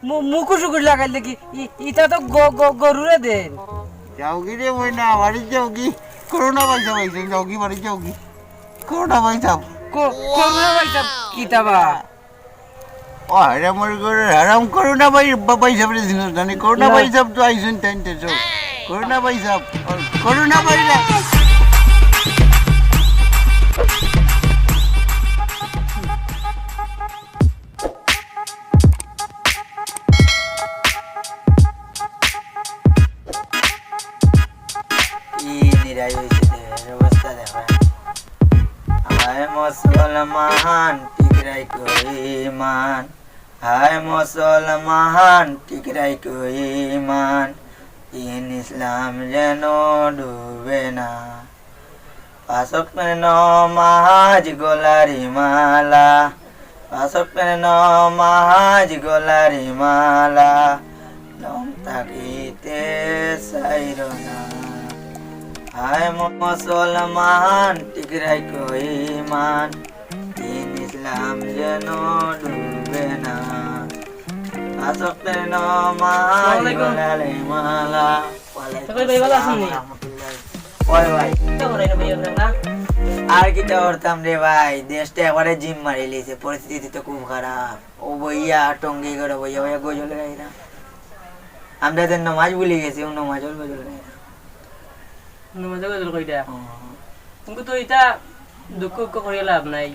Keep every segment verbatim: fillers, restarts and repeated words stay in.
মু-, মুখো শুকুর লাগাইলে কি? ই-, ইটা তো গ-, গ-, গরুরে দেন। যাওগি রে ময়না, বাড়িত যাওগি। করোনা পয়সা পাইছইন, যাওগি, বাড়িত যাওগি। করোনা পয়সা। ক-, করোনা পয়সা কিতা বা? ও হারাম, ওর ঘরে হারাম। করোনা ভাই, বা-, পয়সা পাইছইন, জানি করোনা না। পয়সা তো আইছইন তাইন দেশো। করোনা পয়সা, করোনা ভাইরাস। কি নিরাই হইছে দেহের অবস্থা দেখো। হায় মুসলমান, ঠিক রাখো ইমান। হায় মুসলমান, ঠিক রাখো ইমান। দিন ইসলাম যেন ডুবে না। পাঁচ ওয়াক্ত নমাজ গলার মালা, পাঁচ ওয়াক্ত নমাজ গলার মালা, লম থাকিতে চাইরো না। হায় মুসলমান, ঠিক রাখো ইমান, দিন ইসলাম যেন ডুবে না। পাঁচ ওয়াক্ত নমাজ আসসালামু আলাইকুম। গলার মালা। ওয়ালাইকুম ভাই, ভালো আছেন আসসালাম নি? ওয়া রাহমাতুল্লাহ। ওই ভাই। কিতা করেন ভাই আপনারা? আর কিতা করতাম রে ভাই, দেশটা একবারে জিম মারি লিছে, পরিস্থিতি তো খুব খারাপ। ও বইয়া টঙ্গি করে বইয়া বইয়া গজল গাইরা। আমরা যে নমাজ ভুলি গেছি, ও নমাজর গজল গাইরা। নমাজর গজল কইরা? হুম। কিন্তু তো ইটা দুঃখ উক্ষ করিয়া লাভ নাই।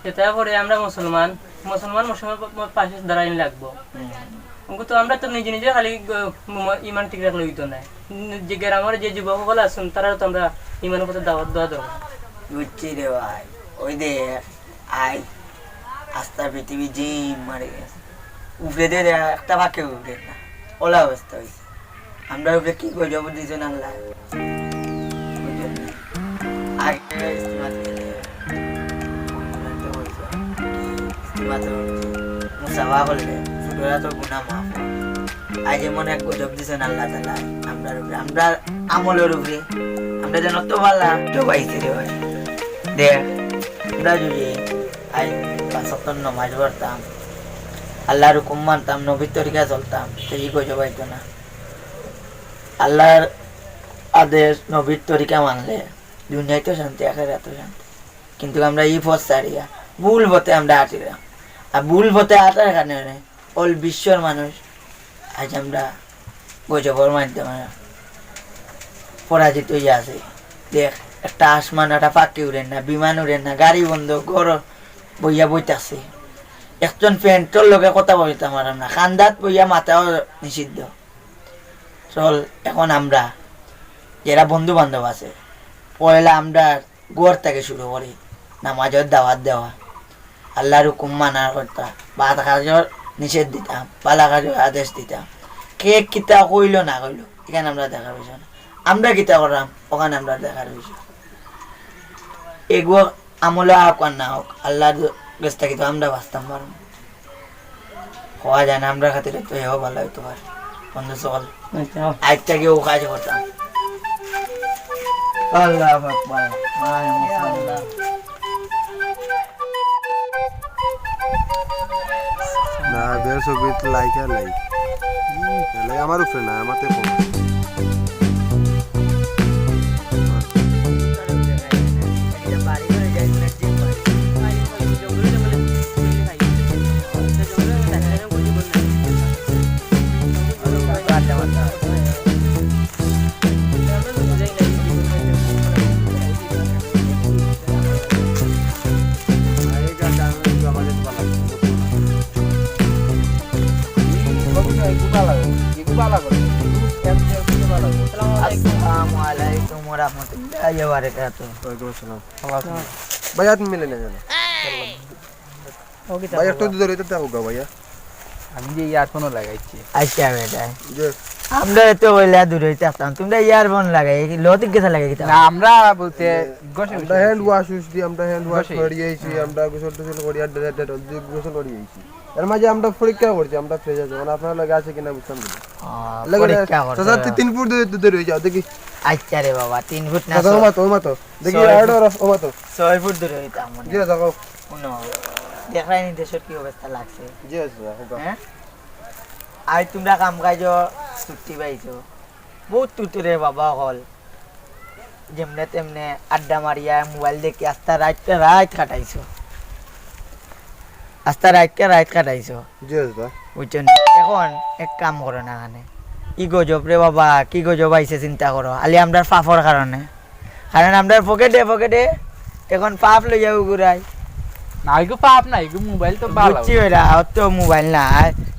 ইটা করে আমরা মুসলমান, মুসলমান মুসলমান পা-, পাশে দাঁড়াইন লাগবো। হুম। কিন্তু তো আমরা তো নিজে নিজে খালি গ-, ম-, ইমান ঠিক রাখলে হইতো না। যে গ্রামের যে যুবক সকল আছেন, তারাও তো আমরা ইমানের পথে দাওয়াত দেওয়া দরকার। বুঝছি রে ভাই, ওই দে আই আস্তা পৃথিবী জিম মারি গেছে। উপরে দে দে একটা বাক্য উপরে না, ওলা অবস্থা হইছে। আমরা উপরে কি গজব দিছইন আল্লাহ? বুঝলেন? আগে ইস্তেমা করলে, ইস্তেমা তো মুসাফা করলে, ছোটরা তো গুনাহ মাফ। আজ এমন এক গজব দিছইন আল্লাহ তাআলা আমরার উপরে, আমরার আমলর উপরে, আমরা যেন তো ভালা তো পাইছি রে ভাই। দেখ, আমরা যদি আজ পাঁচ ওয়াক্ত নমাজ পড়তাম, আল্লাহর হুকুম মানতাম, নবীর তরিকা চলতাম, তো এই গজব আইতো না। আল্লাহর আদেশ, নবীর তরিকা মানলে দুনিয়ায় তো শান্তি, আখেরাত তো শান্তি। কিন্তু আমরা এই পথ ছাড়িয়া ভুল পথে আমরা আটিলাম। আর ভুল পথে আটার কারণে অল বিশ্বর মানুষ আজ আমরা গজবর মাধ্যমে পরাজিত হইয়া আছে। দেখ, একটা আসমান, একটা পাখি উড়ে না, বিমান উড়ে না, গাড়ি বন্ধ, ঘর বইয়া বইতাছে। একজন ফ্রেন্ডর লগে কথা বলতাম পারলাম না, খান্দাত বইয়া মাতাও নিষিদ্ধ। চল, এখন আমরা যারা বন্ধু বান্ধব আছে, পয়লা আমরা ঘর থাকি শুরু করি, নামাজর দাওয়াত দেওয়া, আল্লাহর হুকুম মানার কথা, বাদ কাজর নিষেধ দিতাম, বালা কাজর আদেশ দিতাম। কে কিতা কইলো না কইলো, ইখান আমরা দেখার বিষয় না। আমরা কিতা করলাম, অখান আমরা দেখার বিষয়। এগু আমলে আউক আর না আউক, আল্লাহর গেছ থাকি তো আমরা বাঁচতাম পারমু। কওয়া যায় না, আমরার খাতিরে তো এও ভালা অইতো পারে। বন্ধু চল, আচ্ছা। আইজ থাকি অউ কাজ করতাম। আল্লাহু আকবার। আয় মুসলমান। না, বের ছবিত লাইকা নাই। তাহলে আমার উপরে না, আমাতে কম। আসসালামু আলাইকুম ওয়া রাহমাতুল্লাহি ওয়া বারাকাতুহু। ওয়ালাইকুম আসসালাম। ভালো আছেন? ভাই, আপনি মিলে নেন না। ভাই, একটু দূরে হইতে থাকো গা, ভাইয়া। আমি যে ইয়ারফোনও লাগাইছি। আচ্ছা বেটা। জি। আমরা তো বইলা দূরে হইতে আসতাম, তোমরা ইয়ারফোন লাগাই, কি লতিক গেছে লাগাই কিতা? না, আমরা বলতে ঘষে আমরা ঘষে hand আইছি। Wash use দি, আমরা hand wash ঘষে। করি আইছি, আমরা গোসল টোসল করি, আর ডে-, ডে-, ডে-, গোসল করি আইছি। এর মাঝে আমরা পরীক্ষা করছি, আমরা ফ্রেশ আছি, মানে আপনার লগে আছে কিনা বুঝতাম না। আহ, লাগে না, পরীক্ষা করছে। চাচা, তি-, তিন ফুট দূরে, দূরে হয়ে যাও, দেখি। আচ্ছা রে বাবা, তিন ফুট না, চাচা, ও ছয়, মাতো, ও মাতো। দেখি, ছয় আর ফুট। ওরা, ও মাতো। ছয় ফুট দূরে হইতাম মনে জি, হয়। চাচা, ও। হুনো, দেখরায় নি দেশর কি অবস্থা লাগছে? জি, চাচা, হোক। হ্যাঁ? আইজ তুমরা কাম কাইজো ছুটি পাইছো, বউত তুতরে বাবা অকল, যেমনে তেমনে আড্ডা মারিয়া মোবাইল দেখিয়া আস্তা রাইতটা রাইত কাটাইছো, আস্তা রাইতটা রাইত কাটাইছো। জি দাদা। বুঝছো নি? এখন এক কাম করো না কেনে, ই গজব রে বাবা, কি গজব আইছে চিন্তা করো, আলি আমরার পাপর কারণে। কারণ আমরার পকেটে পকেটে এখন পাপ লইয়া উগুরাই। না, ইগু পাপ না, ইগু মোবাইল তো ভালা। বুঝছি বেটা, অত মোবাইল না,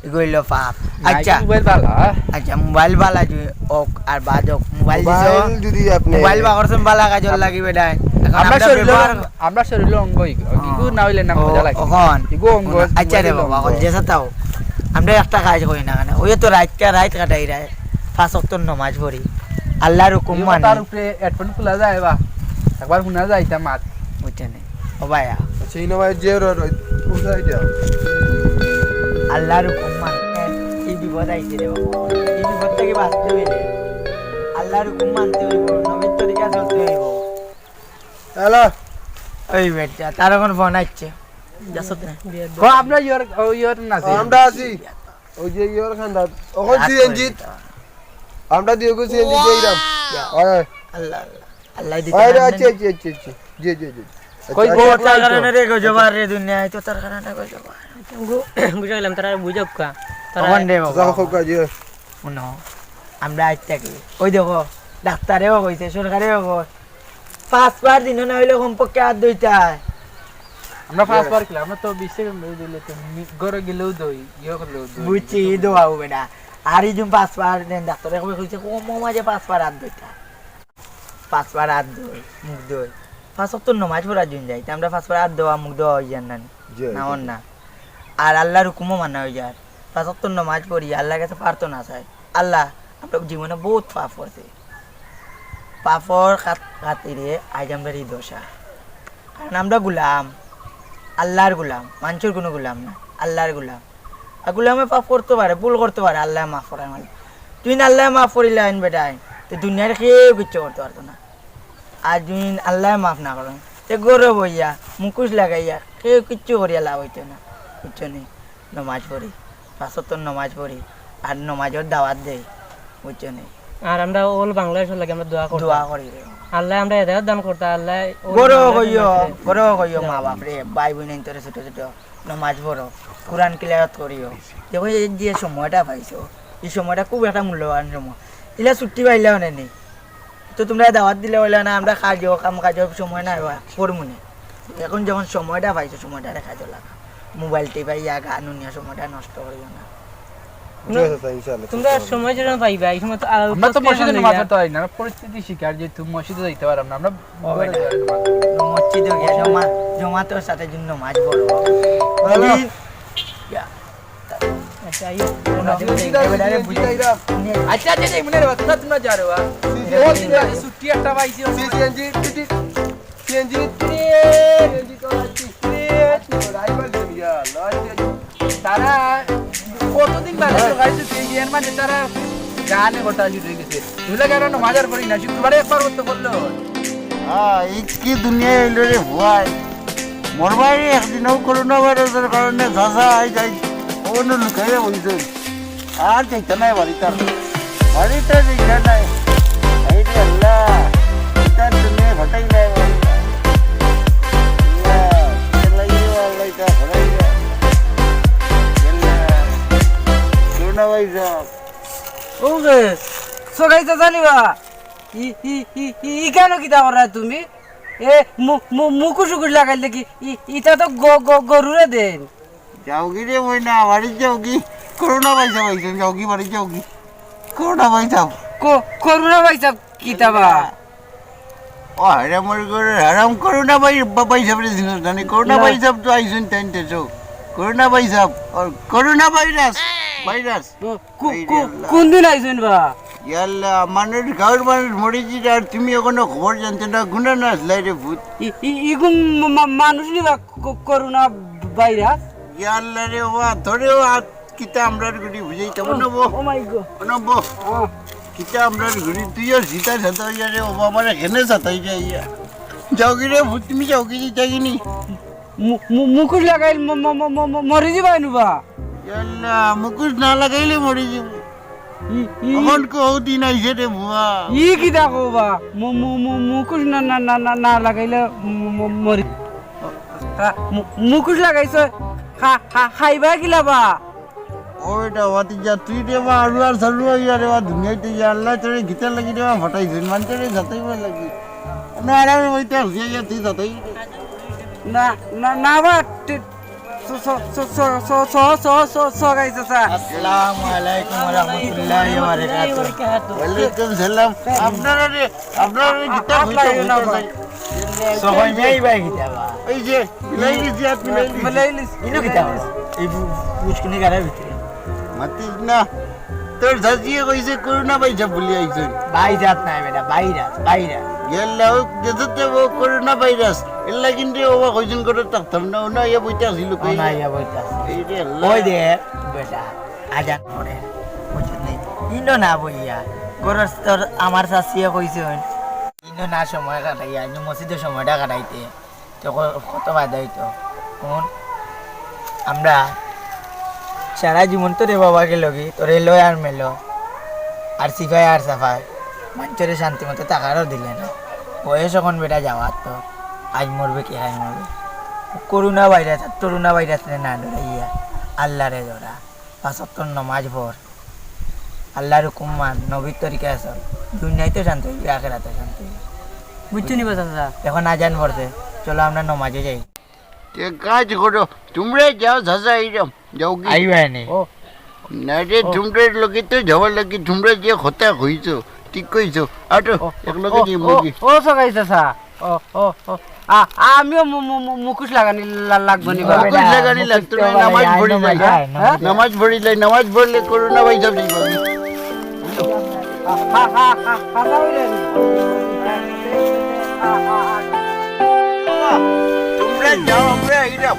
ইগু অইলো পাপ। না, ইগু আচ্ছা। মোবাইল ভালা। আচ্ছা, মোবাইল ভালা যদি হোক আর বাদ হোক, মোবাইল দিছো, মোবাইল যদি আপনি মোবাইল বাগরছন ভালা কাজর লাগি বেটা। এখন আমরা আমরা শরীর ব্যবহার অঙ্গ, আমরা শরীর অঙ্গ ইগু। হ্যাঁ। ইগু না অইলে না ও, মজা লাগে। অখন। ইগু অঙ্গ, আচ্ছা রে মোবাইল বাবা, অঙ্গ। অখন যেছা তাও। আমরা একটা কাজ করি না কেনে? ওই তো রাইতটা রাইত কাটাই রায়। পাঁচ ওয়াক্ত নমাজ পড়ি। আল্লার হুকুম ইগু মানি। তার উপরে হেডফোন খোলা যায় বা? একবার হুনা যায় ইতা মাত। বুঝছো নি? ও ভাইয়া। আচ্ছা, ইনো ভাই যে র-, র-, কোথায় এটা? আল্লার হুকুম মানতে এই বিপদ আইছে রে বাবা। এই বিপদ থাকি বাঁচতে অইলে আল্লার হুকুম মানতে অইবো, নবীর তরিকা চলতে অইবো। হ্যালো। ওই বেটা, তার এখন ফোন আইছে। যাস না? ও, আমরা ইয়র, ও, ইয়র না, আমরা আছি। ওই যে ইয়র খান্দাত। অখন রাগ সিএনজি। করে দিতে হবে। আমরা দিও গো সিএনজি দিয়ে দিলাম। ইয়া। ওই। আল্লাহ, আল্লাহ। আল্লাহ দিতে ওই রে, পারেন আচ্ছা, না। আচ্ছা, আচ্ছা, আচ্ছা। জি, জি, জি। আচ্ছা, ও, আচ্ছা, তার আচ্ছা। কারণে রে গজব আর রে দুনিয়ায়, তো তার কারণে গজব আর। গু-, বুঝা গেলাম, তারা বুঝুক কা। তারা তখন রে বাবা। যা হোক, জি। হুনো, আমরা আজ থাকি। ওই দেখো, ডাক্তারেও কইছে, সরকারেও কয়, পাঁচবার দিনো না অইলে কমপক্ষে আত ধইতায়। আমরা পাঁচবার খেলাম, আমরা তো বিশ সেকেন্ড ধরে দিলে তো মি-, ঘরে গেলেও ধই, ইয়ে করলেও ধই। বুঝছি, ই দোয়াও বেটা। আর এই যে পাঁচবার দেন, ডাক্তারে কবে কইছে, কম মাঝে পাঁচবার আত ধইতা। পাঁচবার আত ধই, মুখ ধই। পাঁচ ওয়াক্ত নমাজ পড়া দিন যাই, তে আমরা পাঁচবার আত ধোয়া, মুখ ধোয়া অই যার না নি? জি, না, জি। অর না। আর আল্লার হুকুমও মানা অই যার। পাঁচ ওয়াক্ত নমাজ পড়ি, আল্লার কাছে প্রার্থনা চাই। আল্লাহ, আমরা জীবনে বউত পাপ করছি। পাপর খাত-, খাতিরে আইজ আমরার ই দশা। কারণ আমরা গুলাম, আল্লার গুলাম, মানষর কুনু গুলাম না, আল্লার গুলাম। আর গুলামে পাপ করতো পারে, ভুল করতো পারে, আল্লায় মাফ করার মালিক। তুই না আল্লায় মাফ করিলাইন বেটাইন, তে দুনিয়ার কেউ কিচ্ছু করতো পারতো না। আর যদি আল্লায় মাফ না করইন, তে ঘরো বইয়া, মুখোশ লাগাইয়া, কেউ কিচ্ছু করিয়া লাভ অইতো না, বুঝছো নি? নমাজ পড়ি, পাঁচ ওয়াক্ত নমাজ পড়ি, আর নমাজর দাওয়াত দেই, বুঝছো নি? আর আমরা all বাংলাদেশর লাগি আমরা দোয়া করতাম। দোয়া করি রে। আল্লায় আমরা হেদায়েত দান করতা, আল্লায় all ঘরো বাংলাদেশর কইও, লাগি। ঘরো কইও, মা বাপ রে, ভাই বইনাইন্তরে ছোট ছোট, নমাজ পড়ো, কোরআন তিলাওয়াত করিও। দেখো, এই যে সময়টা পাইছো, এই সময়টা খুব একটা মূল্যবান সময়। ইলা ছুটি পাইলে অনে নি। তো তুমরারে দাওয়াত দিলে অইলা না, আমরা কাজো, কাম কাজো সময় নাই বা, করমু নে। এখন যখন সময়টা পাইছো, সময়টারে কাজো লাগা। মোবাইল টিপাইয়া, গান হুনিয়া সময়টা নষ্ট করিও না। জি, আচ্ছা, ইনশাআল্লাহ, তুমরা চেষ্টা করবো। সময় যখন পাইবা, এই সময় তো আরো আমরা তো মসজিদে নামাজ পড়তে পারি না, আমরা পরিস্থিতির শিকার, যেহেতু মসজিদে যাইতে পারলাম না, আমরা ও ঘরে বেটা। যাই, নামাজ পড়ি। মসজিদে গিয়া জমা-, জমাতের সাথে যদি নমাজ পড়ো, হ্যালো। যদি ইয়া, আচ্ছা, এই জি, জি, জি, জি, জি, জি। আচ্ছা, আচ্ছা, আচ্ছা, মনে রাখবা, তোমরা, তোমরা যাও রে বা। জি, জি, ও, জি, জি। তোমরা যে ছুটি একটা পাইছি, জি, জি, জি, জি, জি। সিএনজি, সিএনজি, সিএনজি তো লাগছে। তারা কতদিন বাদে তো গাইছে সিএনজি, এর মাঝে তারা গানে গোটা শুরু হয়ে গেছে। দুলা গানো নমাজের পড়ি না, শুক্রবারে একবার করতে বললো। হ্যাঁ, এই কি দুনিয়া অইলো রে ভাই? মোর ভাই একদিনও করোনা ভাইরাসের কারণে চাচা আই যাই, অনো লুকাইয়া বইছে। আর যাইতা নাই বাড়িত আর। বাড়িত আর যাইতা নাই। হায় রে আল্লাহ, ইতার জন্য ঘটাই নাই বাড়িত। আল্লাহ, আল্লাহ, ইতা ঘটাই নাই। আল্লাহ, করোনা ভাই সাহেব। ও রে, সকাইতা জানিবা? ই, ই, ই, ই, ই কেন কিতা করা তুমি? এ, মু-, মু-, মুখোশ উখোশ লাগাইলে কি? ই, ইতা তো গ-, গ-, গরুরে দেন। যাওগি রে ময়না, বাড়িত যাওগি। করোনা ভাই সাহেব আইছেন, যাওগি, বাড়িত যাওগি। করোনা ভাই সাহেব। কো-, করোনা ভাই সাহেব, কিতা বা? ও, হারাম ওর করে, হারাম করোনা ভাই, বা-, ভাই সাহেব রে চিনস না নি? করোনা না। ভাই সাহেব তো আইছেন তাইন দেশো। করোনা ভাই সাহেব, ও, করোনা ভাইরাস, ভাইরাস। কো-, কো-, এই রে কো-, আল্লাহ। কোন দিন আইছেন বা? ইয়াল্লা, মানুষ, গাঁওর মানুষ মরিছে আর তুমি এখনো খবর জানতে না, গুনা না আসলাই রে ভূত। ই-, ই-, ইগু মা-, মা-, মানুষ নি বা কো-, করোনা ভাইরাস? ইয়াল্লা রে বাবা, ধরেও আর কিতা আমরার গুড়ি বুঝাইতে, ও, অনবো। Oh my God। অনবো। ও। কিতা আমরার গুড়ি, তুইও জিতা সাতা হইয়া রে বাবা, আমারে কেনে সাতাই যাইয়া। যাওগি রে ভূত, তুমি যাওগি, যাইগি নি? মু-, মু-, মুখোশ লাগাইল ম-, ম-, ম-, ম-, ম-, মরি যিবা নুবা। ইয়াল্লা, মুখোশ না লাগাইলে মরি যাইমু। ই, ই, অখন কও দিন আইছে রে বুয়া। ই কিতা কও বা? মু-, মু-, মু-, মুখোশ না, না, না, না, না লাগাইলে ম-, ম-, মরি। খা, মু-, মুখোশ লাগাইছো, খা, খা, খাইবা কিলা বা? ও বেটা, ওয়াতি যা, তুই রে বা, আরু আর সারু আইয়া রে বা, দুনিয়াইতে যা, আল্লাহ তোরে গীতার লাগি রে বা, ফাটাইছইন, মানষরে যাতাইবার লাগি। না, আর আমি ওইটা হইয়া গিয়া তুই যাতাই। না, না, না বা, তুই, স-, স-, সগাই চাচা। আসসালামু আলাইকুম ওয়া রাহমাতুল্লাহি ওয়া বারাকাতুহু। ওয়ালাইকুম সালাম। আপনারা রে, আপনারা রে, গীতা আ-, আ-, হইতে আপনারা হইতে না বা। যাই। সবাই নেই ভাই গীতা বা। এই যে, মিলাইলিছি, হাত মিলাইলিছি। মিলাইলিছি। ইনো কিতা? এই বু-, বুঝকুনি গাড়ার ভিতরে। মাতিস না। তোর চাচিয়ে কইছে করোনা ভাইরাস বুলি আইছইন। ভাইরাস নায় বেটা, ভাইরাস, ভাইরাস। গেল লাউক দেশত যাবো করোনা ভাইরাস। এর লাগি কিন্তু ওবা কয়জন করে থাকতাম না, ওনা ইয়া বইতে আছিল, কই? ওনা ইয়া বইতে আছিল। এই রে আল্লাহ। ওই দে, বেটা, আজান পড়ে, বুঝছস নি? ইনো না বইয়া, গরস্তর আমার চাচিয়ে কইছইন। ইনো না সময় কাটাইয়া, ইনো মসজিদে সময়টা কাটাইতে। তো ক-, কত ফায়দা অইতো। হুন, আমরা সারা জীবন তো রে বাবা গেলগি, তোরে লয় আর মেলো, আর সিফাই আর সাফাই, মানষরে শান্তি মতো থাকারও দিলে না। বয়স অখন বেটা যাওয়ার তো, আজ মরবে কি আজ মরবে। করোনা ভাইরাস আর টরোনা ভাইরাস রে না ডরাইয়া, আল্লাহরে ডরা। পাঁচ ওয়াক্ত নমাজ পড়, আল্লাহর হুকুম মান, নবীর তরিকায় চল। দুনিয়াইতে শান্তি অইবি, আখেরাতে শান্তি অইবি। বুঝছো নি বা চাচা? অখন আজান পড়ছে, চলো আমরা নমাজে যাই। তে কাজ করো, তুমরা যাও চাচা, এইরম যাওগি। আইবায় নি? ও। না রে, ও। তুমরার লগে তো যাওয়ার লাগি, তুমরা যে কথা কইছো, ঠিক কইছো। আটো, ও, একলগে ও, যাইমু ও, কি? ও, সগাই চাচা। ও, ও, ও। আ-, আমিও মু-, মু-, মু-, মুখোশ লাগানি লা-, লাগবো নি বা? মুখোশ লাগানি লাগতো না, নামাজ পড়ি যাই। হ্যাঁ? নামাজ পড়ি যাই, নামাজ পড়লে করোনা ভাইরাস যাইবো। হা, হা, হা, হা, হা, হা। তুমরা যাও, আমরা এইরম।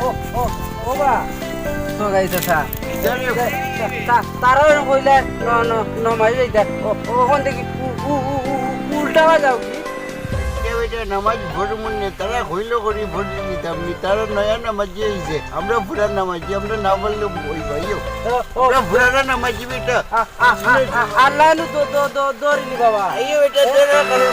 ও, ও, ও বা, সগাই চাচা। তা-, তা-, তারা ওরকম কইলে ন-, ন-, নমাজ যাইতা। ও, ও, অখন দেখি উ-, উ-, উ-, উ-, উল্টা হয়ে যাও কি? এ বেটা, নামাজ পড়মু নে, তারা কইলো করি পড়ি নিতাম নি, তারা নয়া নামাজি অইছে, আমরা পুরান নামাজি, আমরা না পড়লে ওই ভাইও। ও, ও। আমরা পুরানা নামাজি বেটা। আ-, আ-, আ-, আ-, আল্লাহ নু দ-, দ-, দ-, দৌড়ি নি বাবা। আইও বেটা, দৌড়া করো।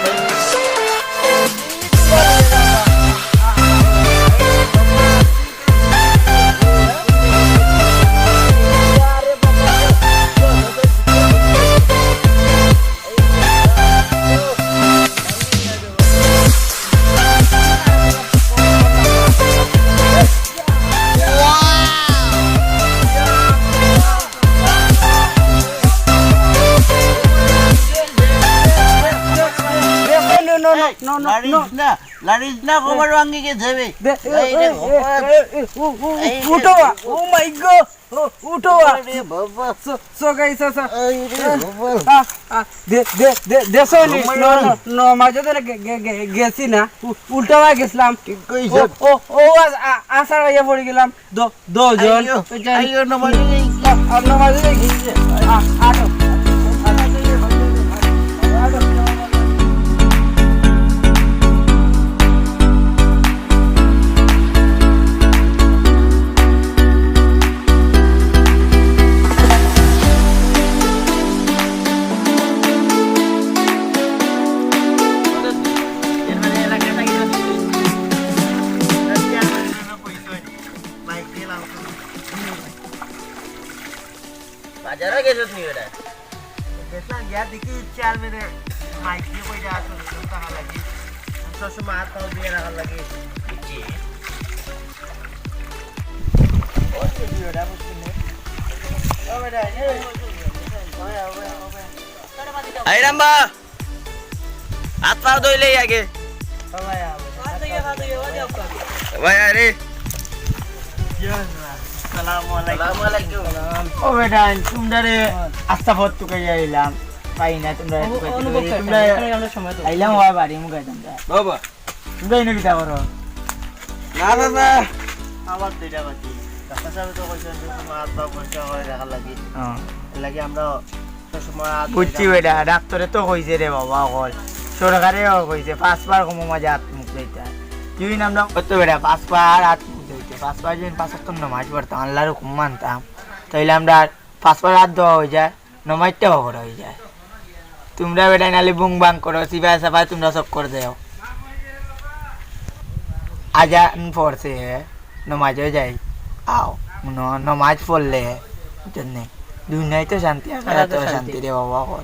No, no, no, no, no, no. লাড়িস না, লাড়িস না, কোমর ভাঙি গেছে বে। দে, এই রে, এই, বাবা। এই, এই, উ, উ, উ, এই রে, উঠো বা। বাবা। Oh my God। ও, উঠো বা। আরে বাবা। সো, সো গাইস, আসো। এই রে, বাবা। আ, আ, দে, দে, দে, দেশো নি, আমার ন-, ন-, নমাজে তো গে-, গে-, গে-, গেছি না। উ-, উল্টা হয়ে গেছিলাম। ঠিক কইছো। ও, ও, ও, আ-, আ-, আসার হইয়া পড়ে গেলাম। দ-, দশ জন। আইও, আইও, নমাজে যাই। আ-, আ-, নমাজে যাই। আ-, আটো। বাজারে গেছত নি বেটা? গেছলাম, গিয়া দেখি চেয়ারম্যানে মাইক দিয়া কইরা আসুন, টাকা লাগি। সবসময় হাত পাও ধুইয়া রাখার লাগি। বুঝছি। ও, সে কি বেটা, বুঝছি নি? ও বেটা, এই, ওবে, ওবে, ওবে। এই রামবা। হাত পাও ধইলেই আগে। ভাই, আরে। আসসালামু আলাইকুম। আসসালামু আলাইকুম। ও বেটা, তুমরারে আস্তা পথ তুকাইয়া আইলাম। পাই না, তুমরা তুকাইতে, তুমরা আইলাম, ওই বাড়ি মুখাই তুমরা। বাবা। তুমরা ইনো কিতা করো? না, না, না। আমার দুইটা বাকি। ডাক্তার সাহেব তো কইছেন যে তোমার হাত পা পরিষ্কার করে রাখার লাগি। হ্যাঁ। এর লাগি আমরা সবসময় হাত বুঝছি ধুইতাম। বেটা, ডাক্তারে তো কইছে রে বাবা, অকল। সরকারেও কইছে, পাঁচবার কমো মাঝে হাত মুখ ধুইতা। দুই নাম দাও। কত বেটা, পাঁচ বার হাত মুখ ধুইতে, পাঁচ বার যদি পাঁচ ওয়াক্ত নমাজ পড়তাম, আল্লাহর হুকুম মানতাম, তাইলে আমরা পাঁচ বার হাত ধোয়া অই যায়, নমাজটাও পড়া অই যায়। তোমরা বেটা নালে বুং বাং করো, সিবায় সাবায় তোমরা চক্কর দেও। আজান পড়ছে, নমাজও যাই, আও, ন-, নমাজ পড়লে, বুঝছনি? দুনিয়ায় তো শান্তি, আখেরাতেও শান্তি। শান্তি রে বাবা, কর।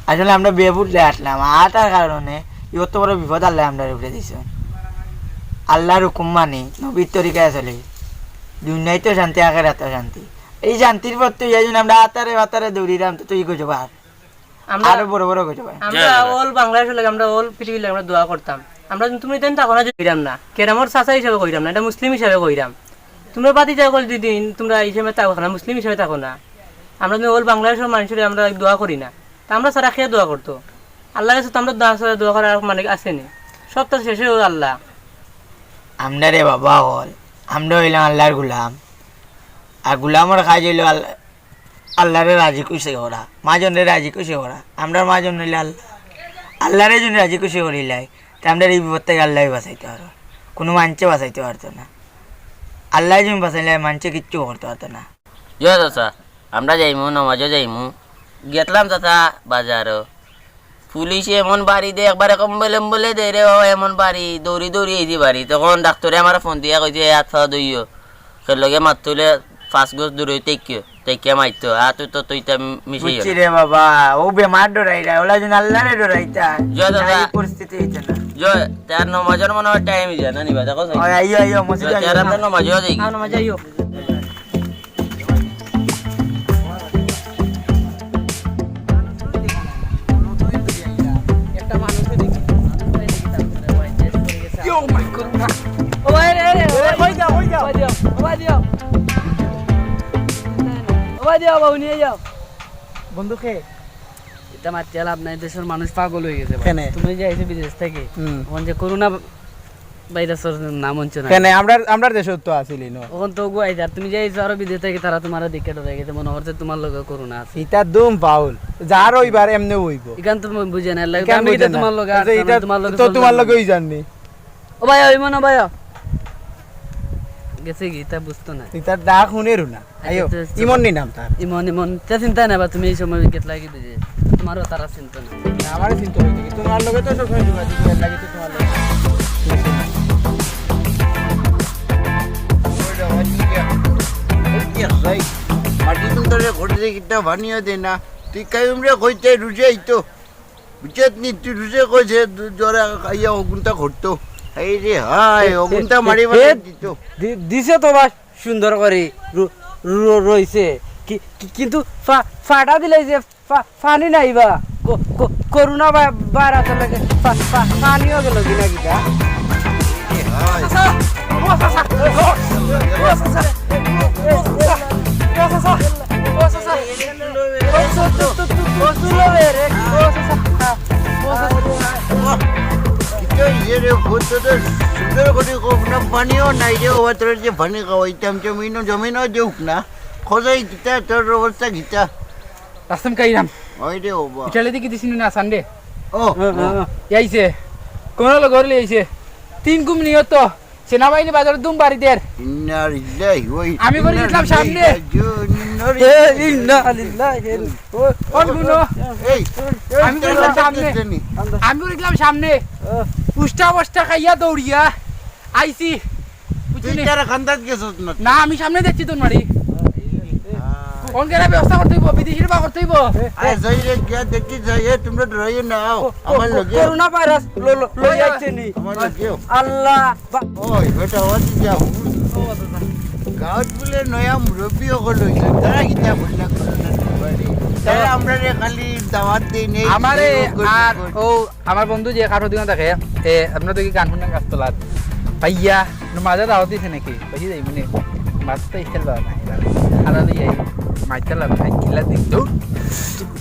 আসলে আমরা বেবুঝ অইয়া আছলাম, আর তার কারণে অত বড় বিপদ আল্লায় আমরার উপরে দিছইন। আল্লাহর হুকুম মানি, নবীর তরিকায় চলি, দুনিয়ায় তো শান্তি, আখেরাতেও শান্তি। এই শান্তির পথ তো এই জন্য আমরা আতারে বাতারে দৌড়িলাম, তো তুই গজবার। আমরা আরো বড় বড় গজবার। আমরা জয় বাংলা। All বাংলাদেশর লাগি, আমরা all পৃথিবীর লাগি আমরা দোয়া করতাম। আমরা তুমি দেন থাকো না যে কইরাম না, কেরামর চাচা হিসাবে কইরাম না, এটা মুসলিম হিসাবে কইরাম। তোমরা বাতি যা কল দুই দিন, তোমরা এই সময় থাকো না, মুসলিম হিসাবে থাকো না। আমরা তুমি all বাংলাদেশর মানুষরে আমরা দোয়া করি না, তা আমরা ছাড়া কে দোয়া করতো? আল্লাহর কাছে তো আমরা দোয়া ছাড়া দোয়া করার আর মানে আছেনি, সব তো শেষে ও আল্লাহ। আমরা রে বাবা অকল, আমরা অইলাম আল্লাহর গোলাম, আর গোলামর কাজ অইলো আল্লাহ, আল্লাহরে রাজি খুশি করা, মাজনরে রাজি খুশি করা। আমরার মাজন অইলে আল্লাহ, আল্লাহরে যদি রাজি খুশি করিলাই, তে আমরারে এই বিপদ থাকি আল্লায় বাঁচাইতে পারবা, কুনু মানষে বাঁচাইতে পারতো না। আল্লায় যদি বাঁচাইলে মানষে কিচ্ছু করতে পারতো না। জি চাচা, আমরা যাইমু, নমাজও যাইমু। গেছলাম চাচা বাজারো, পুলিশে এমন বাড়ি দে, একবারে কম্বলে উম্বলে দে রে বাবা, এমন বাড়ি, দৌড়ি দৌড়ি আইছি বাড়ি। তখন ডাক্তরে আমারে ফোন দিয়া কইছে, "এ আত পাও ধইও, কেউ লগে মাত তুলে পাঁচ গজ দূরে থাকিও, থাকিয়া মাইতো, আত তো তুই তা মিশাইও না।" বুঝছি রে বাবা, ও বেমার ডরাইরা, ওলা যেন আল্লাহরে ডরাইতা। জয় দাদা। এই পরিস্থিতি অইতো না। জয়, তার নমাজর মনে হয় টাইম অই যায় না নি বা, দেখো। ওই আইও, আইও, মসজিদে জয়, আইও তার না। আমরা নমাজও যাই। হ্যাঁ, নমাজে আইও। একটা মানুষও দেখি না। Oh my God। ও ভাই রে, রে, ও ভাই, কই যাও, কই যাও? ও ভাই দিও, ও ভাই দিও। ও ভাই দিও, বাবু নিয়ে যাও। বন্ধু কে? ইতা মাতিয়া লাভ নাই, দেশর মানুষ পাগল অই গেছে ভাই। কেনে? তুমি যে আইছো বিদেশ থাকি, হুম। অখন যে করোনা ভাইরাসর নাম হুনছো না? কেনে? আমরার, আমরার দেশো তো আছিল ইনো। অখন তো গুয়াই যার, তুমি যে আইছো আরো বিদেশ থাকি, তারা তুমারে দেখিয়া ডরাই গেছে, মনে করছে তুমার লগে করোনা আছে। ইতা দুম পাউল, যার অইবার এমনে অইবো। ইখান তো বুঝে না, এর লাগি ইখান আমি বুঝে কিতা না। তুমার লগে আচ্ছা, আর ইতা তোমার লগে তো চলবে তুমার না। লগে অই যাননি। ও ভাই, ইমন, ও ভাই। গেছে কি, ইতা বুঝতো না। ইতার ডাক হুনেরও না। আইও, আচ্ছা, আচ্ছা, ইমন নি নাম তার। ইমন, ইমন। তে চিন্তা নাই বা, তুমি এই সময় উইকেট লাগি দিবে। তোমারও তারা চিন্তা নাই। না, আমারে চিন্তা অইতো কি? তোমার লগে তো সবসময় যোগাযোগ করার লাগে তো তোমার লগে। ওই রে, ওই যে, ওই যে, ভাই, মাটি তুলতে রে, ঘটে যে কিতা পানিও দেয় না। তুই কাই উমরে কইতে রুজে আইতো। বুঝছত নি? তুই রুজে কইছে, দু-, জোরে আইয়া অগুনতা ঘটতো। হায় রে হায়, এ, এ, অগুনতা এ, মারি এ, মারি দিত। দি-, দিছে তো বা সুন্দর করি রু-, রু-, রইছে। কি, কি, কিন্তু ফা-, ফাটা দিলে যে ফা-, পানি নাই বা। কো-, কো-, করোনা ভাই-, ভাইরাসর লাগি পা-, পা-, পানিও গেল কি না কিতা? কিতা ইয়ে রে, ভূত তো সুন্দর করি কখ না, পানিও নাই রে, ওবা তোর যে পানি খাওয়াইতাম, জমিনও, জমিনও দেউক না। খোঁজাই কিতা, তোর অবস্থা কিতা? রাস্তাম কাইরাম। ওই রে ওবা। ইটালি দেখি দিছি না সানডে। ও, হ্যাঁ, ও। হ্যাঁ, হ্যাঁ। এই আইছে। কোন হলো ঘরে আইছে? তিন গুম নিয়ত তো। সেনাবাহিনী বাজারে দুম বাড়ি দের। ইন্না লিল্লাহি ওয়া আমি করে ইন্না গেছিলাম সামনে। ইলাইহি রাজিউন, ইন্না এ, লিল্লাহি। ইন্না লিল্লাহি। ও, কোন গুনো? এই, আমি করে গেলাম সামনে। আমি করে গেলাম সামনে। উষ্টা বস্তা খাইয়া দৌড়িয়া আইছি। বুঝলি? তুই কারে খান্দাত গেছস না? না, আমি সামনে দেখছি তোর মারি। আহ। অঙ্গেরা ব্যবস্থা করতে হইব, বিদেশির বা করতে হইব। আয়, যাই রে, গিয়া দেখি যাই, এ, তোমরা ডরাইও না, আও, ও, আমার ও, লগে। করোনা ভাইরাস ল-, ল-, লই আইছে নি? আমার লগে। আল্লাহ, বা- ওই, বেটা, ওই যা, হুন। গাঁৱত বোলে নয়া মুৰব্বী অকল হৈছে, তারা কিতা কৰিলা, তারা আমরারে খালি দাওয়াত দেই নেই, আমারে এই ও, আর ও, আমার বন্ধু যে কাঠর দোকান থাকে, এ, আমরা তো কি গান শুনলাম গাছতলাত। ভাইয়া, মাঝে দাওয়াত দিছে নাকি? বুঝি যাই, মানে, মাছ তো ইস্তেল বাবা নাই, খালা লই যাই, মাইতা লাভ নাই, কিলা দিন, দূর।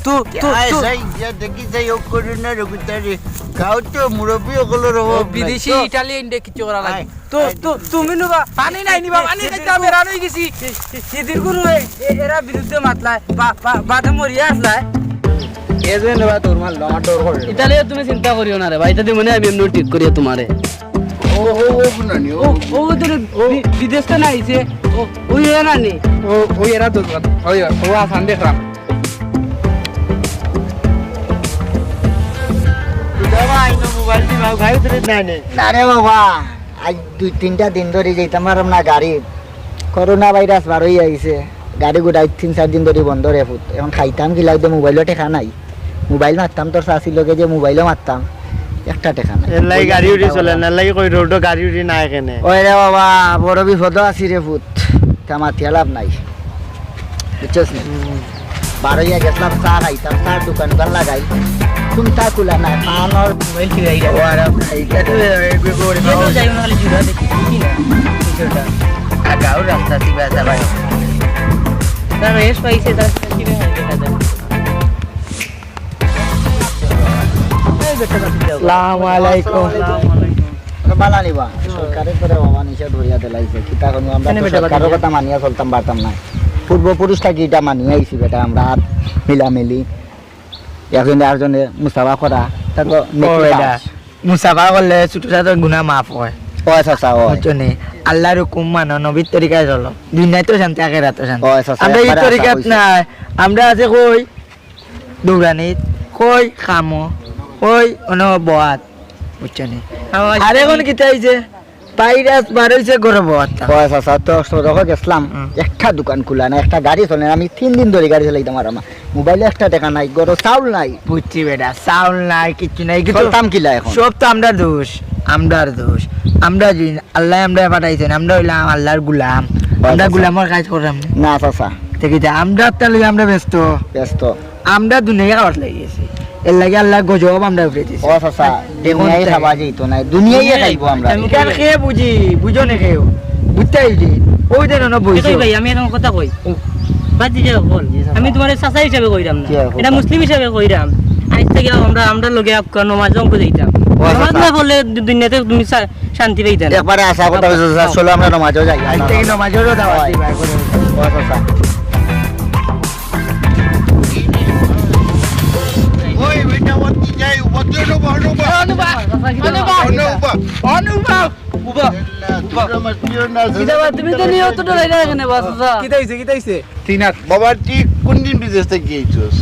তু, তু, আয়, তু। যাই, গিয়া দেখি যাই, ও করোনা রোগীটা রে। গাঁও তো মুরব্বী অকলর ও, অভাব নাই। বিদেশি, তো ইটালিয়ান দে কিছু করা লাগে। আয়, তো, আয়। তো, তুমি নিবা? পানি নাই নিবা, পানি খাইতে আমি রান হয়ে গেছি। সি-, সি-, সিদির গুরু এ, এ, এরা বিরুদ্ধে মাতলায়, বা, বা, বাদে মরিয়া আসলায়। এ যে নেবা তোর মাল, আমার ডর করে। ইতালিও তুমি চিন্তা করিও না রে ভাই, ইতা দিয়ে মনে হয় আমি এমনি ঠিক করিয়া তোমারে। ও, ও, ও, হুনানি, ও। ও, ও, তোর ও। বি-, বিদেশ তো না আইছে। ও, ওই এরা নি। ও, ওই এরা তো, ওই, ও আসান দেখলাম। না রে বাবা, আজ দুই তিনটা দিন ধরি যাইতাম পারলাম না গাড়ি। করোনা ভাইরাস বার অইয়া আইছে। গাড়ি গুড়া তিন চাইর দিন ধরি বন্ধ রে ফুত। এখন খাইতাম কিলা, মোবাইলও টেকা নাই। মোবাইল মারতাম তোর চাচির লগে যে মোবাইলও মারতাম, একটা টেকা নাই। এর লাগি গাড়ি উড়ি চলে না, এর লাগি কই রোডো গাড়ি উড়ি নাই কেনে। ওই রে বাবা, বড় বিপদো আছি রে ফুত, তা মাতিয়া লাভ নাই, বুঝছস নি? বার অইয়া গেছলাম চা খাইতাম, চার দোকান উকান লাগাই, কুনতা খুলা নাই, পানর মোবাইল ফিরাই গেল। ওয়ারা খাইতা তো, এই গো, গো, গো। যাই না, খালি জুড়া দেখি, কি না? কিছুটা। আর গাঁওর রাস্তা চিবা চালাই। তার রেশ পাইছে, তার কিভাবে দেখা যায়? আসসালামু আলাইকুম। আরে বালা নিবা, সরকারে তোরে বাবা নিষেধ করিয়া দিলাইছে। কিতা করমু আমরা? কেনে তো বেটা সরকারর বাদ কথা মানিয়া চলতাম পারতাম না। পূর্বপুরুষ থাকি ইটা মানিয়া আইছি বেটা আমরা, আর মিলামিলি। একজনে আরজনে মুসাফা করা, তা তো ও নেকি বেটা, কাজ। মুসাফা করলে ছোট ছোট গুনাহ মাফ হয়। ও চাচা, ও। বুঝছো নি? আল্লাহর হুকুম মানো, নবীর তরিকায় চলো। দুনিয়াত তো শান্তি, আখেরাত তো শান্তি। ও চাচা, আমরা এই একবারে তরিকাত আশা নাই, আমরা আছে কই দৌড়ানিত, কই কামো, কই অনো বওয়াত, বুঝছো নি? আর এখন কিতা অইছে? ভাইরাস বার অইছে, ঘরো বওয়াত থাকো। ও চাচা, তো সড়কো গেছলাম, হুম। একটা দোকান খুলা না, একটা গাড়ি চলে না। আমি তিন দিন ধরি গাড়ি চালাইতাম আর আমার মোবাইলে একটা টেকা নাই, ঘরো চাউল নাই। বুঝছি বেটা, চাউল নাই, কিচ্ছু নাই, কিন্তু চলতাম কিলা এখন? সব তো আমরার দোষ, আমরার দোষ। আমরা যদি আল্লায় আমরারে পাঠাইছইন, আমরা অইলাম আল্লাহর গোলাম। ও আমরা চাচা। গোলামর কাজ করলাম না। না চাচা। দেখি যে আমরা তাহলে আমরা ব্যস্ত। ব্যস্ত। আমরা দুনিয়া খাওয়াত লাগি গেছি। এর লাগি আল্লায় গজব আমরার উপরে দিছে। ও চাচা, এখন দুনিয়ায় তাই। খাওয়া যাইতো না, দুনিয়ায় খাইবো আমরা। আমি ইটা কে বুঝি, বুঝো না কেউ। বুঝতে অইছে। ওই যে নন বইছে। ভাই, আমি এখন কথা কই। বাদ দিয়ে বল। জি, চাচা। আমি তোমার চাচা হিসাবে কইরাম না। জি, চাচা। এটা মুসলিম হিসাবে কইরাম। আজ থেকে আমরা, আমরা লগে আপনার নমাজ অঙ্ক যাইতাম। ও, নমাজ চাচা। না পড়লে দু-, দুনিয়াতে তুমি শা-, শান্তি পাইতা না। একবারে আশা কথা হইছে, চাচা, চলো আমরা নমাজও যাই। আজ থেকে নমাজেরও দাওয়াত দিবা, একবারে। ও, চাচা। ওই বেটা, ওর কি যাই, উপদ্রব, অনুভব। অনুভব। অনুভব। অনুভব। উবা, উবা। কিতা বা, তুমি তো নিয়ে অত ডরাই না কেনে বা, চাচা? কিতা অইছে, কিতা অইছে? তিন হাত। বাবা, তুই কোন দিন বিদেশ থাকি আইছস?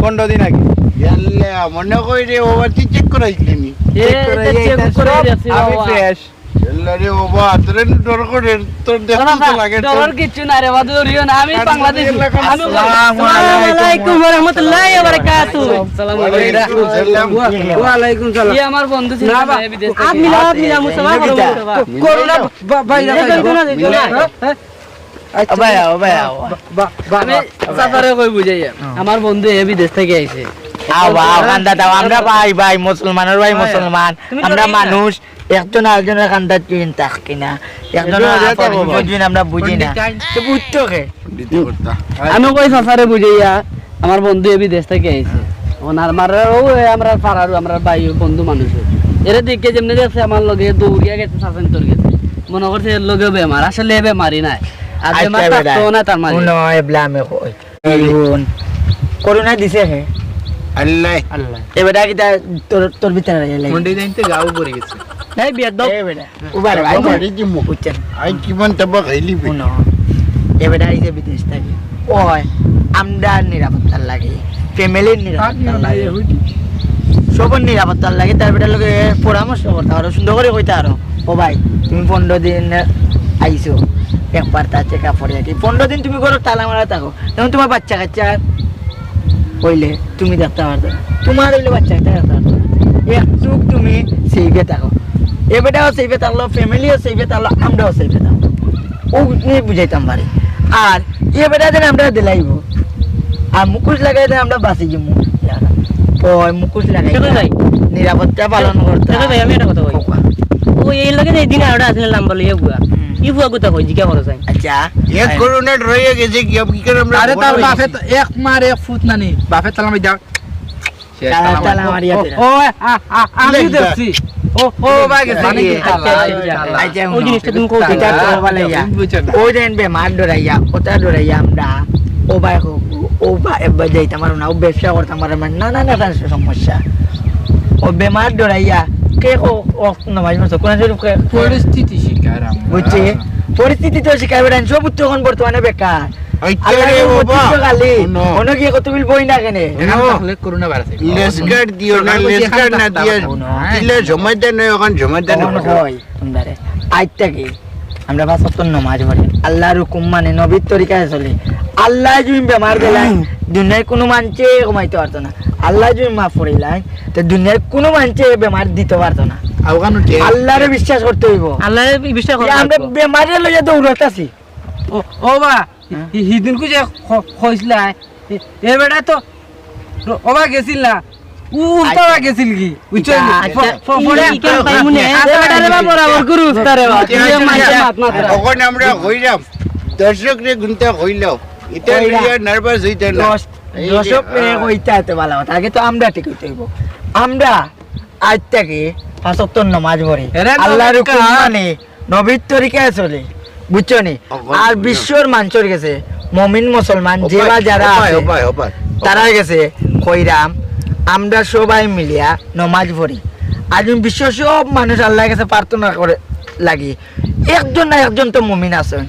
পনেরো দিন আগে। ইয়াল্লা, মনে করি রে বাবা, তুই check করাইছলি নি? এ, check করাই এটা এই check এটা করে সব দেখছি আমি বাবা। Fresh। ইয়াল্লা রে বাবা, তোরে ডর করে, তোর দেখতে বাবা, তো লাগে, ডর তোর কিচ্ছু না রে বাবা, ডরিও না, আমি আর বাংলাদেশি। তোর এলাকা আমি আসসালামু আলাইকুম ওয়া রাহমাতুল্লাহি ওয়া বারাকাতুহু। আসসালামু আলাইকুম। ওয়ালাইকুম সালাম। ওয়ালাইকুম সালাম। ইয়ে আমার বন্ধু ছিল না, না, বা-, এ বিদেশ আপ থেকে। মিলা, আপ মিলা, মুসাফা করো, মুসাফা। করো না, বা-, ভাই, এই ভাই, কই না, কই না? হ্যাঁ? হ্যাঁ? আচ্ছা। ও ভাই, ও ভাই, ও। বা-, বা-, বা-, আমি বা-, চাচারে কই বুঝাইয়া। হ্যাঁ। আমার বন্ধু এ বিদেশ থেকে আইছে। আও, আও, কান্দা দাও। আমরা ভাই, ভাই, মুসলমানের ভাই, হ্যাঁ। মুসলমান। তুমি আমরা তো মানুষ, একজন আরেকজনের কান্দাত জুইন থাকি না। একজন এটা আর ওদের তো আপন বাবা। জুইন আমরা বুঝি না। পণ্ডিত আইন। তো বুঝতো কে? পণ্ডিত করতা। আমি কই চাচারে বুঝাইয়া, আমার বন্ধু এ বিদেশ থেকে আইছে। এখন আর মারার ও, এ, আমরা পাড়ার, আমরা ভাই, বন্ধু মানুষ। এরে দেখে যেমনে দেখছে আমার লগে দৌড়িয়া গেছে, চাচাইন্তর গেছে। মনে করছে এর লগে বেমার, আসলে এ বেমারি নাই। আর আচ্ছা, বেমার বেটা। থাকতো না তার মাঝে। হুনো, এবলা আমি কই। এই হুন। করোনা দিছে হে? আল্লাহ। আল্লাহ। এ বেটা কিতা তোর, তোর ভিতরে লাগে? মন্ডি যাইতে গাও পড়ে গেছে। এই বেয়াদব। এ বেটা। উবা রে, তাবা আইছে। মারি দিমু। বুঝছেন? আই কিমান তাবা খাইলি বে? হুনো। এ বেটা আইছে বিদেশ থাকি। ওই, আমরার নিরাপত্তার লাগি, family-র নিরাপত্তার লাগি, সবর নিরাপত্তার লাগি, তার বেটার লগে পরামর্শ করতা পারো, সুন্দর করি কইতা পারো, "ও ভাই, তুমি পনেরো দিন আইছো, একবার তা check up করি আর কি। পনেরো দিন তুমি ঘরো তালা মারা থাকো।" এখন তোমার বাচ্চা কাচ্চা অইলে তুমি দেখতা পারতা না। তোমার অইলে বাচ্চা কাচ্চা দেখতা পারতা না। একটু তুমি safe-এ থাকো। এ বেটাও safe-এ থাকলো, family-ও safe-এ থাকলো, আমরাও safe-এ থাকলো। ও নিয়ে বুঝাইতাম পারি। আর এ বেটা যেন আমরা দিলাইবো। আর মুখোশ লাগাই দেন আমরা বাঁচি যাবো। ওই মুখোশ লাগাই দেখো ভাই। নিরাপত্তা পালন করতে দেখো ভাই, আমি একটা কথা কই। কওয়া। ও এর লগে যে দিন আরোটা আসলে লম্বা লইয়া বুয়া। হুম। ই বুয়া কথা কই, জিজ্ঞা করো চাই। আচ্ছা। এক করোনা রয়ে গেছে কি, কি করে আমরা আরে তার বাপে তো এক মার এক ফুত নানি, বাপে তালা মারি দাও। তালা, তালা মারিয়া ও, দিলা। ও, আ, আ, আমি দেখছি। ও, ও, বা গেছে মানে কি? কি? আচ্ছা, আচ্ছা, আচ্ছা। আচ্ছা, ওই জিনিসটা তুমি কও। এটা তো বলে ইয়া। বুঝছো না? ওই দিন বেমার ডরাইয়া, ওটা ডরাইয়া আমরা, ও ভাই হোক, ও ভাই, এবার যাইতাম পারো না, ও ব্যবসা করতাম পারো না, না, না, না, সমস্যা। ও বেমার ডরাইয়া, কে ক-, ওয়াক্ত নামাজ পড়ছে, কোরআন শরীফ কে? পরিস্থিতি শিকার আমরা। বুঝছি? পরিস্থিতি তো শিকার বেটা, সব উত্তর এখন বর্তমানে বেকার। আইচ্ছা আল্লাহ রে বাবা, মসজিদ তো খালি। হুনো। অনো গিয়ে কত বিল বই না কেনে? হুনো। তাহলে করোনা ভাইরাস আইবো। লেস গার্ড দিও না, তাহলে লেস গার্ড না দিয়া। হুনো। দিলে সমাধান হয়, এখন সমাধান অখন হয়। হয়, তোমরা রে। আইজ থাকি আমরা পাঁচ ওয়াক্ত নামাজ পড়ি, আল্লাহর হুকুম মানি, নবীর তরিকায় চলি। আল্লাহ যদি বেমার দিলাইন, দুনিয়ার কুনু মানষে কমাইতে পারতো না। আল্লাহ যদি মাফ করিলাইন, তে দুনিয়ার কুনু মানষে বেমার দিতে পারতো না। আল্লাহরে বিশ্বাস করতে অইবো। আল্লাহরে বিশ্বাস করা লাগবো। আমরা বেমারে লইয়া দৌড়াত আছি। ও, ও বা, হ্যাঁ? হি-, হিদিনকু যে ক-, কইছলা, এ, এ বেটা তো ও বা গেছিল না, উ-, উস্তাদ বা গেছিল কি? বুঝছো নি? আচ্ছা, ফ-, ফ-, ফরে ই কেন পাইমু নে? আচ্ছা, বেটা রে বা বরাবর গুরু উস্তাদ রে বা। আচ্ছা, তুই আচ্ছা, মাইকে আচ্ছা। মাত মাত রে। অখন আমরা কইরাম, দর্শকরে গুনতা কইলাও। ইতা কইরা। লইয়া নার্ভাস অইতা না। দশ-, এই যে, দর্শকরে হ্যাঁ। কইতা এত ভালা কথা। আগে তো আমরা ঠিক অইতে অইবো। আমরা আইজ থাকি পাঁচ ওয়াক্ত নামাজ পড়ি। এরা তো আল্লাহর হুকুম বেকার। মানি, নবীর তরিকায় চলি। বুঝছো নি? অবশ্যই। আর বিশ্বর মানষর গেছে, মমিন মুসলমান যে ওপায়, বা যারা ওপায়, আছে, ওপায়, ওপায়। তারার গেছে কইরাম, আমরা সবাই মিলিয়া নমাজ পড়ি। আর বিশ্ব সব মানুষ আল্লাহর গেছে প্রার্থনা করে লাগি। একজন না একজন তো মমিন আছইন।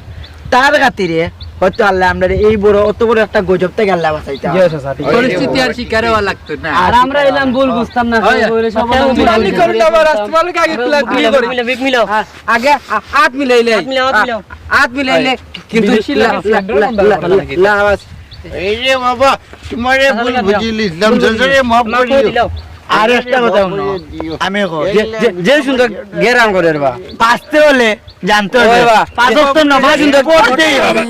তার খাতিরে হয়তো আল্লাহ আমরারে এই বড়, অত বড় একটা গজব থাকি আল্লাহ বাঁচাইতা। জি, আচ্ছা, আচ্ছা, ঠিক আছে। পরিস্থিতি আর শিকার অওয়া লাগতো না। আর আমরা এলাম ভুল বুঝতাম না, হয়। সব বলে সব ভুল বুঝতাম। মিলাও, মিলাও, আগে আ-, আত মিলাইলে। আত মিলাও, আত মিলাও। আ-, আত মিলাইলে। কিন্তু বিদেশি লা-, লাগে লা-, লা-, লা-, লা-, লা-, আওয়াজ। এই রে বাবা, তোমারে ভুল বুঝিলিছলাম, জজরে মাফ করিও। আর একটা কথা হুনো, আমি কই, যে, যে, যে সুন্দর গেরাম করে রে বা। বাঁচতে হলে জানতে হবে। ওই বা। পাঁচ ওয়াক্ত নামাজ সুন্দর পড়তেই হবে।